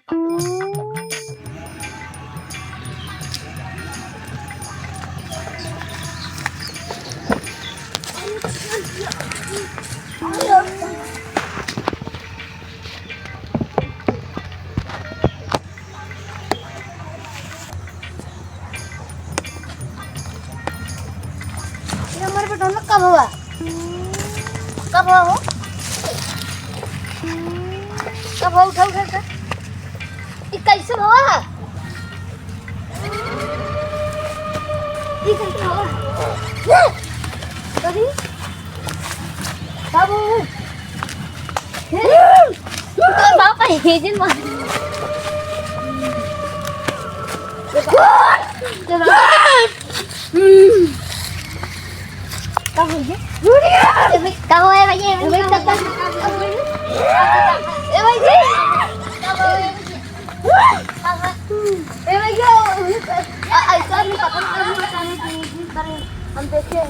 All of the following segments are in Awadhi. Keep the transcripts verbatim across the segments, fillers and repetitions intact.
ये हमारे बेटा लोग कब हुआ? कब हुआ हो? कब हुआ? उठा, उठा, उठा। ये कैसे हुआ? ये कैसे हुआ? अरे, बाबू। तोर बाप का हेजल मार। का हो गया? का हो है भैया? ए भाई, ए भाई, ए भाई, ए भाई, ए भैया, ऐसा नहीं पता, हम देखे हैं।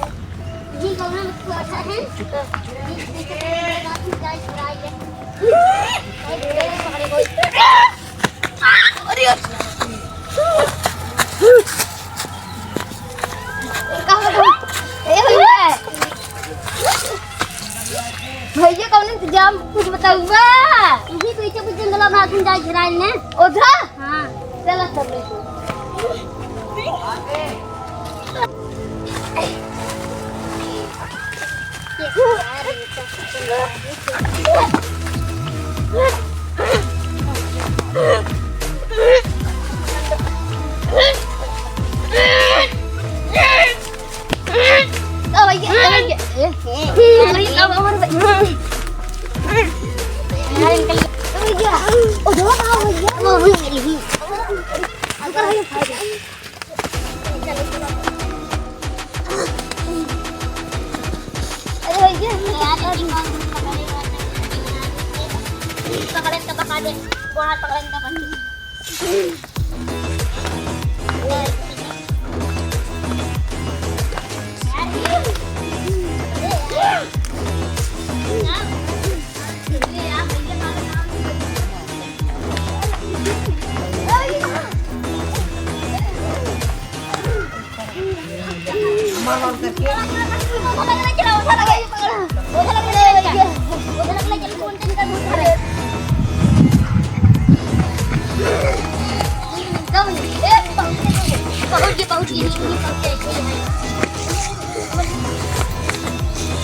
जी, गौरव, तू अच्छा है? जी, देखे, पकड़े कोई। अरे, कहाँ, कहाँ? ए भैया। भैया, कौन इंतजाम कुछ बताउआ? इही पीछे कुछ जंगल में आदमी जाए घेराइल ने। ओझा? हाँ। चला तब।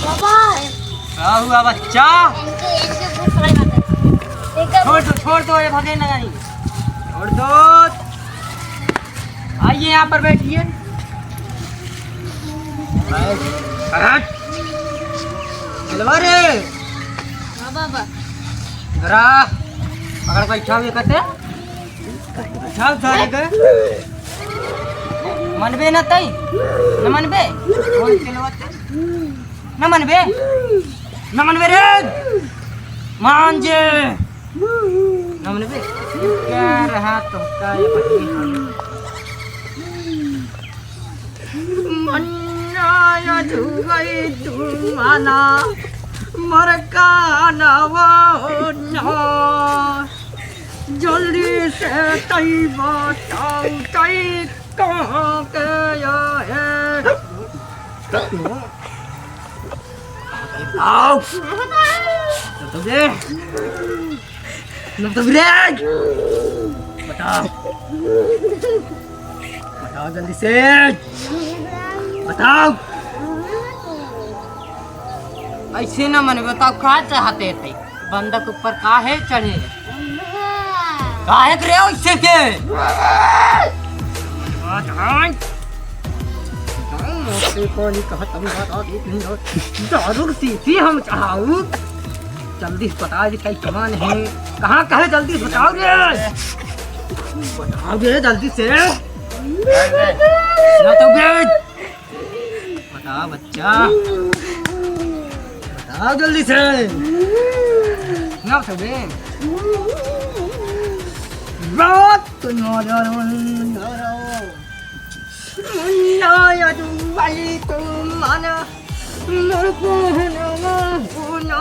बाबा। का हुआ बच्चा? इनके, इनके भूत पकड़ मारता है। छोड़ दो, छोड़ दो, ये भागे ना कहीं। छोड़ दो। आइए, यहाँ पर बैठिए। बैठ, बैठ। चलवा रे। हाँ, बाबा। जरा पकड़ के बैठा हुए कहते। बैठा सारे के। मनबे ना तई? न मनबे? कौन चलवा तई? न मनबे? न मनबे रे? मान जे। न मनबे? क्या रहा तुमका ये बहिनी? मन्ना या जुगई तू माना, मर का नवा ना। जल्दी से तई बताओ, तई कहाँ के या है? आओ। जब तक रे। जब तक रे। बताओ। बताओ जल्दी से। बताओ। ऐसे ना मन बताओ, का चाहते थे? बंदक ऊपर काहे चढ़े? काहे करे हो इससे के? दारू की शीशी हम चढ़ाऊ। जल्दी से बता दे, कई कमान है? कहाँ, कहाँ है? जल्दी से बताओ रे। बताओ रे, जल्दी से। ना तो बे। बता बच्चा, बता जल्दी से। ना उठा बे। बात तो ना जा रहा, ना रहा। मुन्ना या तू भाई तू माना, मेरे को ना, ना, ना।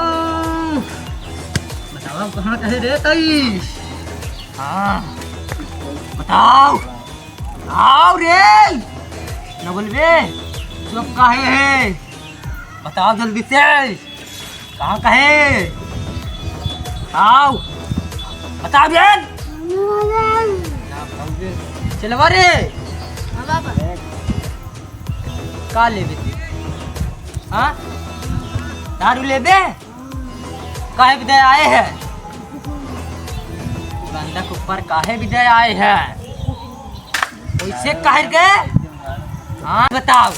बताओ कहाँ कहे रे तई? हाँ, बताओ, बताओ रे, न बोलबे, चुप काहे है? बताओ जल्दी से, कहाँ का है? बताओ, बताओ रे। चलवा रे। हाँ बाबा। का लेबे तू? हाँ? दारू लेबे? काहे बदे आए है? गंदा कुकुर काहे बदे आए है? वैसे काहे के? हाँ, बताओ।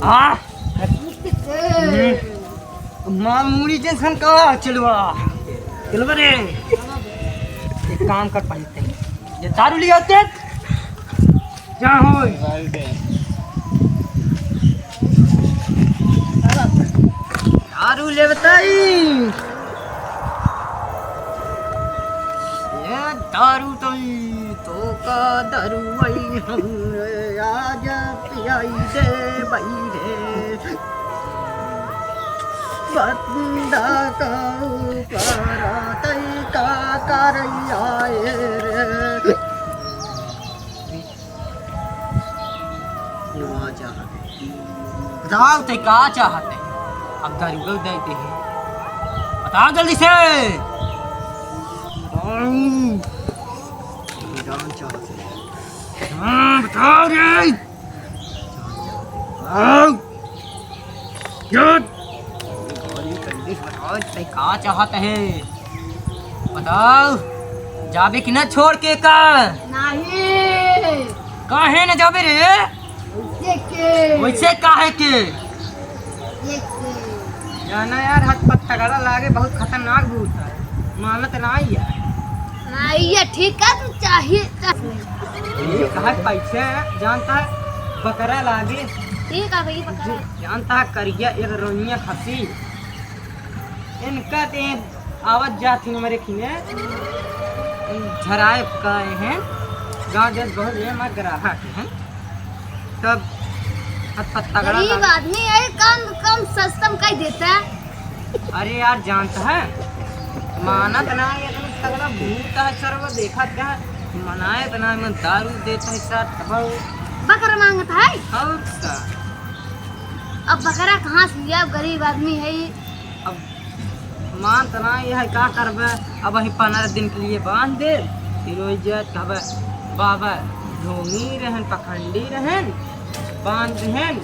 हाँ? हम्म। मामूली टेंशन का चलवा। चलवा रे। एक काम कर पहले। ये दारू लिया ते? क्या होई? दारू ले बताई। ये दारू तई तो का दारू आई हमरे आज पियाई दे बई रे। बंदा का ऊपर तई का कर आए रे। ये वहाँ चाहत है। बताओ, ते का चाहत है? अब दारू को दे दे है। बताओ जल्दी से। बताओ। जान चाहत है। हाँ, बताओ रे। बताओ। क्या? अरे जल्दी से बताओ, ते का चाहत है? बताओ, जाबे कि ना छोड़ के का? नहीं। काहे न जाबे रे? वैसे के। वैसे काहे के? ये के। जाना यार, हाथ पत्ता गड़ा लागे, बहुत खतरनाक भूत है, मानत ना ही है। हाँ, ये ठीक है, तू चाहिए, चाहिए। ये कहा पैसे जानता है, बकरा लागे। ठीक है भाई, बकरा। जानता है, करिया एक रोइया खसी। इनका ते आवत जात ही मेरे किने, झराए का हैं, गाँव जस बहुत ये मैं ग्राहक हैं। तब हाथ पत्ता गड़ा गरीब लागे। आदमी है, कम, कम सस्ता में कई देता है। अरे यार, जानता है, मानत ना है, इतना तगड़ा भूत है सर, वो देखा क्या, मनाए बना में दारू देता है सर, तब बकरा मांगता है। और का? अब बकरा कहाँ से लिया, गरीब आदमी है ये। अब मान त ना, यह का करबे, अब वही पन्द्रह दिन के लिए बांध दे, फिर वही जे कहबे, बाबा ढोंगी रहन, पखंडी रहन, बांध देहन।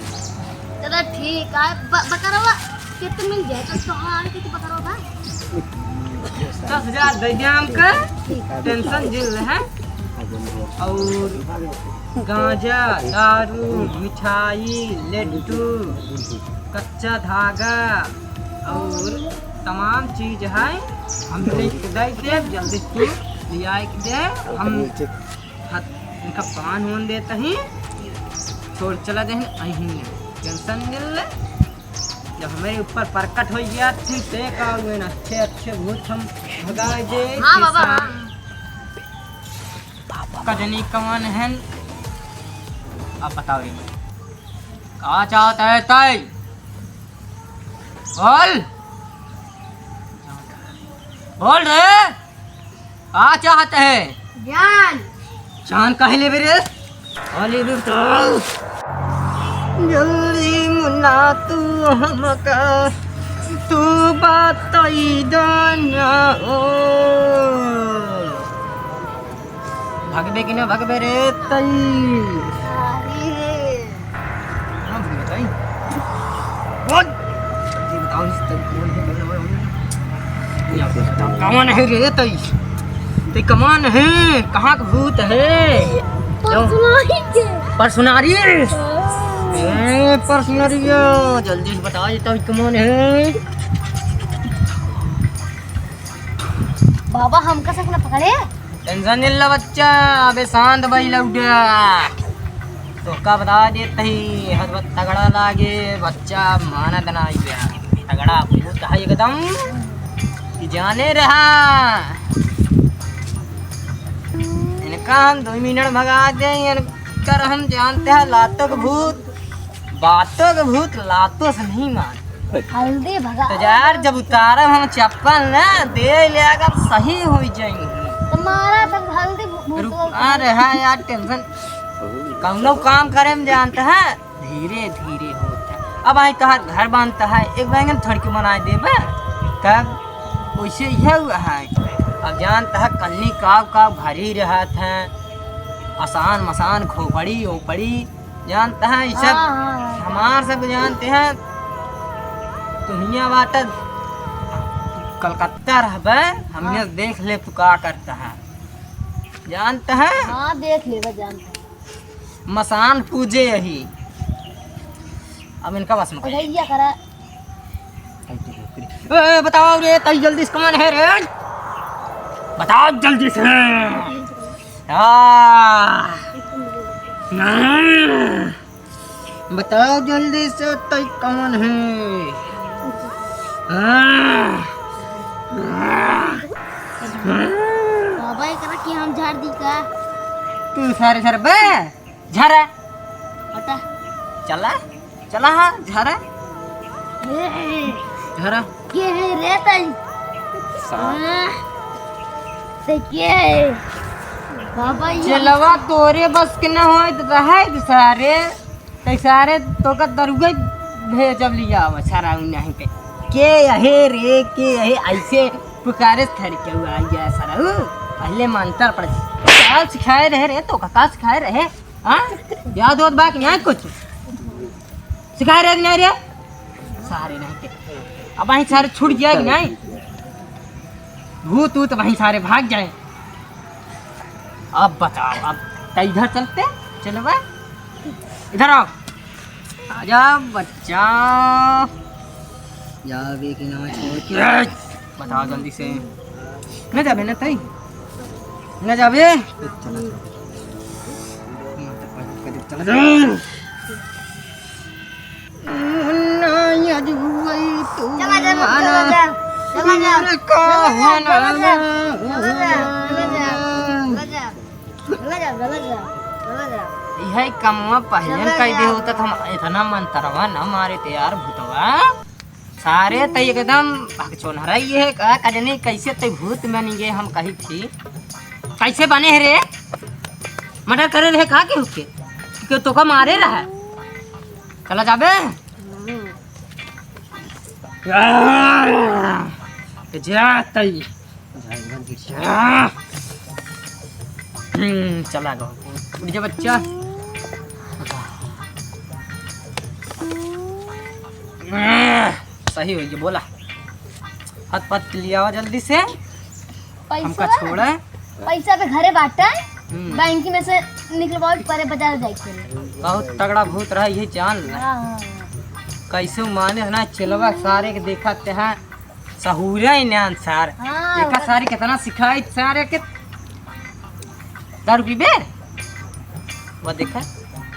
चलो ठीक है, ब-, बकरवा कितने मिल जाए, तो, तो हाँ, कितने बकरवा बा? दस हजार दे दे हमका, ठीक है। टेंशन जिल है। और गांजा, दारू, मिठाई, लड्डू, कच्चा धागा और तमाम चीज है, हम लिख दे देब, जल्दी तू लियाए के दे। हम हत-, इनका पान होन देत ही, छोड़ चला देहन, अहिन टेंशन मिल ले। जब हमारे ऊपर प्रकट हो गया, फिर ते का हुए ना, अच्छे अच्छे भूत हम भगाए दे। हाँ बाबा, हाँ। कजनी कमन है, अब बताओ रे, का चाहत है तै? बोल, बोल रे, का चाहत है? जान। जान काहे लेबे रे? अरे बे बताओ। जल्दी मुन्ना तू हमका, तू बताई दाना ओ। भगबे कि ना भगबे रे तई? अरे। ना भगबे तई। बोल। जल्दी बताओ, इस तई कौन है, कौन है, कौन है? यहाँ पे बताओ, कौन है रे तई? तई कौन है? कहाँ का भूत है? परसुनारी के। परसुनारी? हाँ। ए, परसुनारी, जल्दी से बताओ, ये तई कौन है? बाबा, हमका सक न पकड़े। टेंशन नहीं ला बच्चा, अबे शांत भाई लौटा। तोका बता देत ही, हद बहुत तगड़ा लागे, बच्चा मानत ना आइया। तगड़ा भूत है एकदम, कि जाने रहा। इनका हम दो मिनट भगा दे, इनकर हम जानते हैं लातों के भूत। बातों के भूत लातों से नहीं मान। हल्दी भगा। तो यार, जब उतारब हम चप्पल ना, दे ले अगर सही हो जाएंगे। तो रुक, अरे हाँ यार, tension। कौनो काम करे में जानत है, धीरे धीरे होत है। अब आई तोहार घर बनत है, एक बैंगन थोड़के बनाए देबे, तब वैसे यह हुआ है। अब जानत है, कन्नी काव काव घर ही रहत है, असान मसान खोपड़ी ओपड़ी, जानत है, ये सब हाँ, हाँ, हाँ। हमार सब जानत है। तुहिया बात कलकत्ता रहबे, हमने हाँ। देख ले तू का करत है, जानत है। हाँ, देख लेबे, जानत है। मसान पूजे यही। अब इनका बस में भैया करा। ए, बताओ रे, तई जल्दी से कौन है रे? बताओ जल्दी से। आ, नहीं। बताओ जल्दी से, तई कौन है? आ, आ, बाबा, एकरा के हम झाड़ दी का? तू सारे सर बे। झरा। हटा। चला, चला हाँ, झरा। ए, झरा। के है रे तई? सा- हाँ। ते के है? बाबा, ये चेलवा तोरे बस के न होय त रहे त सारे, तई सारे तोका दरुगे भेजब लिया आवा, सारा उ नहीं के। के अहे रे, के अहे, ऐसे पुकारे थर के हुआ आइया सारा, उ पहले मंत्र पढ़। का सिखाए रहे रे, तोका का सिखाए रहे? हाँ? याद होत बा कि नहीं कुछ? सिखाए रहे कि नहीं रे? सारे नहीं के। अब वहीं सारे छूट जाए कि नहीं? भूत ऊत वहीं सारे भाग जाए। अब बताओ, अब त इधर चलते, चलो बा। इधर आओ। आजा बच्चा। जाबे कि ना छोड़ के। बताओ जल्दी से। न जाबे ना तई? न जाबे? चला जा। चला जा। मुन्ना, आज हुई तू चला जा, माना। चला जा, चला जा। मेरे को चला जा, है ना? चला जा, चला जा, चला जा, चला जा। चला जा, चला जा, चला जा। यही कमवा पहले चला कह दे जा। होता त हम इतना मंतरवा न मारे थे यार भूतवा। सारे त एकदम भगचोनहरा ही है का, का जाने कैसे ते भूत बन गए, हम कही थी। कैसे बने है रे? मर्डर करे रहे का के उसके? के तोका मारे रहा? चला जाबे? ए, जा तई। हम्म, चला गो। उठ जा बच्चा। सही होई, बोला। हाथ पाथ लियावा जल्दी से। पैसा हमका ना? छोड़ा। पैसा पे घरे बाटे। हम्म। बैंक में से निकलवाओ, परे बाजार जाए के। बहुत तगड़ा भूत रहा, ये जान ले। हाँ, हाँ। कैसे माने ना चेलवा सारे के देखत हैं। सहूरे ही ना सार। हाँ, एका बस। सारे कितना सिखाई सारे के। दारू पीबे? वो देखा,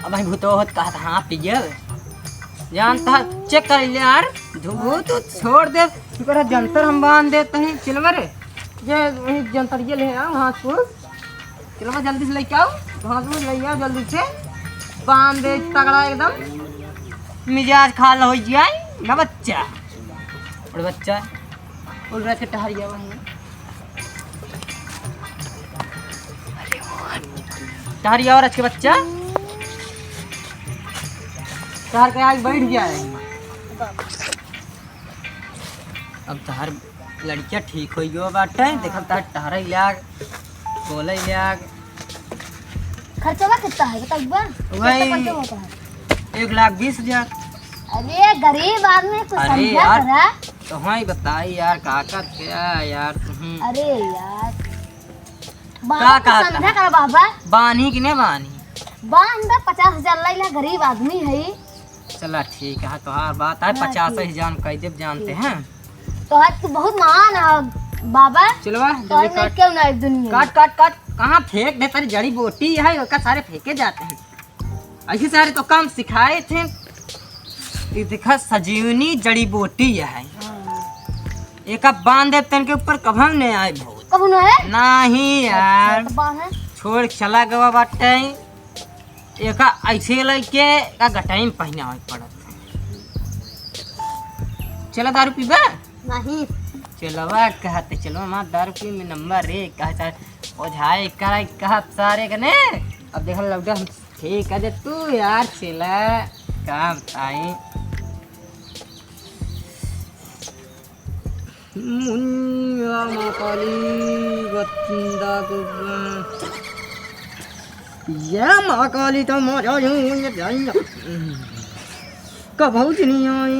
अब भाई भूतो होत कहत, हाँ, पियल। जानता है, चेक कर ले यार, धू-, भूत छोड़ दे, तू कह जंतर हम बांध देते हैं, चिलवा रे। ये वही जंतर ये ले आओ, हाँ, तू। चलो, जल्दी से लेके आओ, घास में ले आओ जल्दी से, बांध दे तगड़ा एकदम, मिजाज खाल हो जाए ना बच्चा। और बच्चा, उड़ रहा के टहरिया वहीं, टहरिया और आज के बच्चा, टहर के आके बैठ गया है। अब तहार लड़किया ठीक होइ गयो बाटे, हाँ। देखल तहार टहरे लाग, बोले लाग। खर्चवा कितना है बताइबा? वही कितना खर्चा होता है? एक लाख बीस हजार। अरे गरीब आदमी कुछ अरे समझा यार, करा। तो हाँ ही बताई यार, का का क्या यार तुम। अरे यार, बाबा का कुछ कहता समझा है? करा बाबा। बानी कि नहीं बानी? बान बा, पचास हजार लाई ला, गरीब आदमी है। चला ठीक है, तोहार बात है, हाँ, पचास ठीक। हजार हम कह देब, जानते ठीक। हैं। तोहार तू बहुत महान है बाबा। चलवा, तोहार जल्दी में काट। क्यों ना एक दुनिया में। काट, काट, काट। कहाँ फेंक दे, तेरी जड़ी बूटी है, ओका सारे फेंके जाते हैं। ऐसे सारे तो काम सिखाए थे। ये देखा, सजीवनी जड़ी बूटी है। हाँ। एका बांध दे तन के ऊपर, कभू नहीं आए भूत। कभू ना है? नहीं यार। अच्छा, तो बांध है। छोड़, चला गवा बाटे। एका ऐसे लइके का गटाई में पहिनावे के पड़त है। चला दारू पीबे? नहीं। चेलवा कहत, चेलवा मार दारू पी में नंबर एक, कहा चाहे ओझाई करा, कहा सारे कने। अब देखा लौटा हम ठीक है दे तू यार चेला, काम आई। मुनिया माँ काली बंदा को, या माँ काली तो मारा यूं ये जाइया। कबहू जिनी आई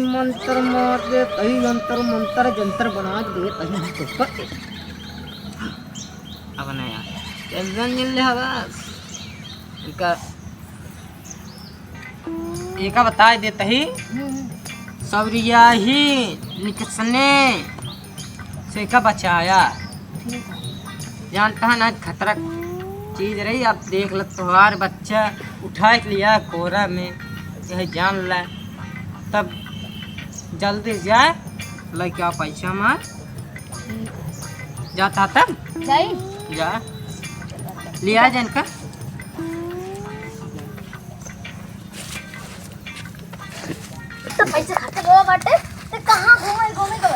मंत्र मार दे तही, अंतर मंत्र जंतर बना दे तही। अब नहीं यार, टेंशन मिल रहा बस। इनका एका बताए देत ही, सौरिया ही निकसने से का बचाया। जानता है ना, खतरा चीज रही। अब देख ल, तोहार बच्चा उठा के लिया कोरा में, यह जान ला, तब जल्दी जा, लेके आ पैसा मार। जाता तब जाई? जा, लिया जा इनका। तो पैसे खत्म हो बाटे, तो कहाँ घूमे, घूमे, घूमे?